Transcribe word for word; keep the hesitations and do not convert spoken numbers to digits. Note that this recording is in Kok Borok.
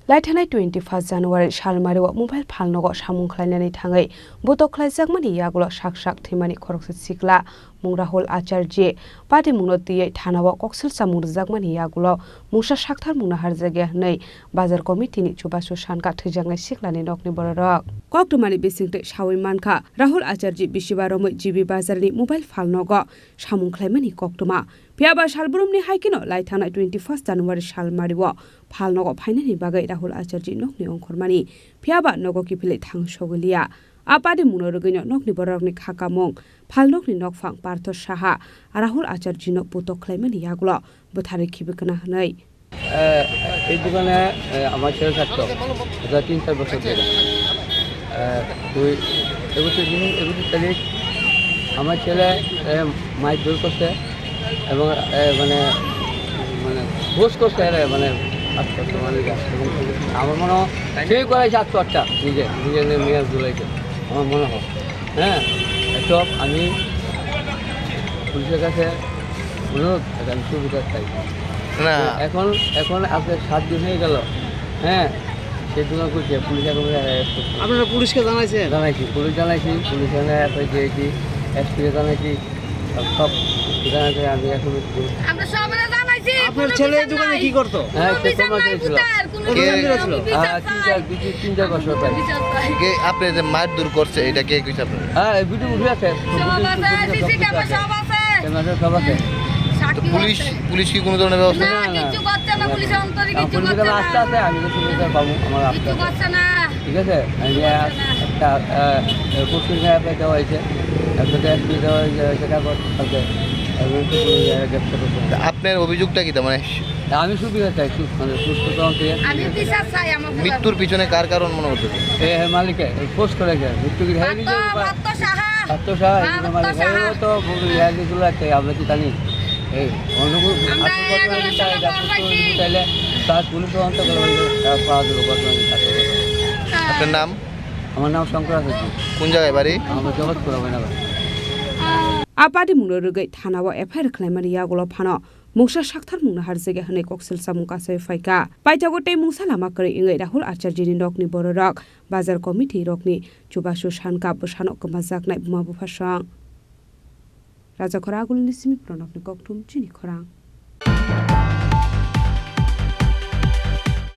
Laithanai twenty first January salmario mobile phalnogo samung khlainani thangwi botok khlaijakmani yagulo sak sak thwimani khoroksa sikla mung Rahul Acharji patimungno twiwi thanao koksil chamung rwjakmani yagulo mungsa sakthar mungno harjakya hwnwi bazar committee ni chubachu sankha thwijaknai siklani nokni bororok. Koktwmani bisingtwi sawi mankha, Rahul Acharji bisiba romwi G B bazarni mobile phalnogo samung khlaimani koktwma. Phiyaba salbrumni hai kheno laithanai twenty first January salmario phalnogo phainani bagwi Rahul Acharji nokni ongkhormani, phiyaba nogo kiphilwi thang sogwi liya. A patimungno rwgwino nokni bororokni kha kamung, phalnokni nokphang Partho Saha Rahul Acharjino botok khlaimani yagulo bwtharwi khibi kwna hwnwi. এ, এই দোকানে, এ, আমার ছেলে থাকতো, এটা তিন চার বছর ধরে। এ, দুই, একুশে জুন, একুশে তারিখ আমার ছেলে, এ, মাইক দৌড় করছে এবং, এ, মানে, মানে, ঘোষ করছে, এ, মানে, আস্তে আস্তে মানে, এবং আমার মনে হয় সেই করাইছে আত্মহত্যা নিজে, নিজে নিয়ে নিয়ে ঝুলাইছে, আমার মনে হয়। হ্যাঁ, এসব আমি পুলিশের কাছে অনুরোধ, এটা আমি সুবিধা চাই। না। এখন, এখন আজকে সাত দিন হয়ে গেল। হ্যাঁ, সেই জন্য করছি, পুলিশ এখন অ্যারেস্ট করছে। আপনারা পুলিশকে জানাইছেন? জানাইছি, পুলিশ জানাইছি, পুলিশ এখানে এসআইকে, এসপিকে জানাইছি, সব, সব জানাইছি, আমি এখন আমরা সবাই জানাইছি, আপনার কোনো ছেলে এই বিচার দোকানে নাই। কি করতো? হ্যাঁ, কোনো সে বিচার কর্মচারী নাই, ছিল। ভূতের কোনো কোন কে? দোকানে ছিল? বিচার আহ, তিন চাই। চার, দুই, তিন, তিন চার বছর প্রায়। বিচার চাই। কে আপনি যে মারধর করছে, এটা কে কইছে আপনার? হ্যাঁ, এই ভিডিও উঠে আছে। সব আছে, ভিডিও আছে, সিসি ক্যামেরা সব আছে। ক্যামেরা সব আছে। সাক্ষী তো পুলিশ, আছে। পুলিশ কি কোনো ধরনের ব্যবস্থা না, না, না। কিছু করছে না, পুলিশ অন্তরে আমার কিছু পুলিশের করছে না। আস্থা আছে, আমি তো পুলিশের বাবু, আমার আস্থা কিচ্ছু আছে। করছে না। ঠিক আছে? আমি কিচ্ছু করছে না। একটা, আহ, কোশ্চেন অ্যাপ্লাই দেওয়া হয়েছে, একশো টাকা ফি দেওয়া হয়েছে, সেটা করতে হবে। এবং তো পুলিশ গ্রেপ্তার করতে হবে। তা আপনার অভিযোগটা কি? তার মানে আমি সুবিধা চাই, সু-, মানে সুস্থ তদন্ত। আমি বিচার চাই আমার পুলার। মৃত্যুর পিছনে কার কারণ মনে হচ্ছে? এ, হে মালিকে, এ, পোস্ট করেছে। মৃত্যু কি, হে নিজে পার্থ, পার্থ সাহা। পার্থ সাহা, হ্যাঁ, এই পার্থ মালিক, সাহা। ও তো বলবে, ইয়া, কি গুলো আছে, আমরা কি জানি? এই, অন্য কোনো আমরা আসল ঘটনা এগারো কি, তাই জন দেখো, পাইছি। তাহলে তার পুলিশ তদন্ত করে, তার পাওয়া যাবে, ঘটনা কি, তার ঘটনা। হ্যাঁ। আপনার নাম? আমার নাম শঙ্কর আচার্য। কোন জায়গায় বাড়ি? আমার জগৎপুর, Moynabari. A patimungno rwgwi thanao F I R khlaimani yagulo phano mungsa sakthar mungno harjakya hwnwi koksil chamung kasawi phaikha. Paithago tei mungsa lama kwrwi wngwi Rahul Acharjini nokni bororok, bazar committee rokni chubachu sankha bwsano kwmajaknai buma bupha song. Rajakhora Agulini simi Pranabni kokthum chini khorang.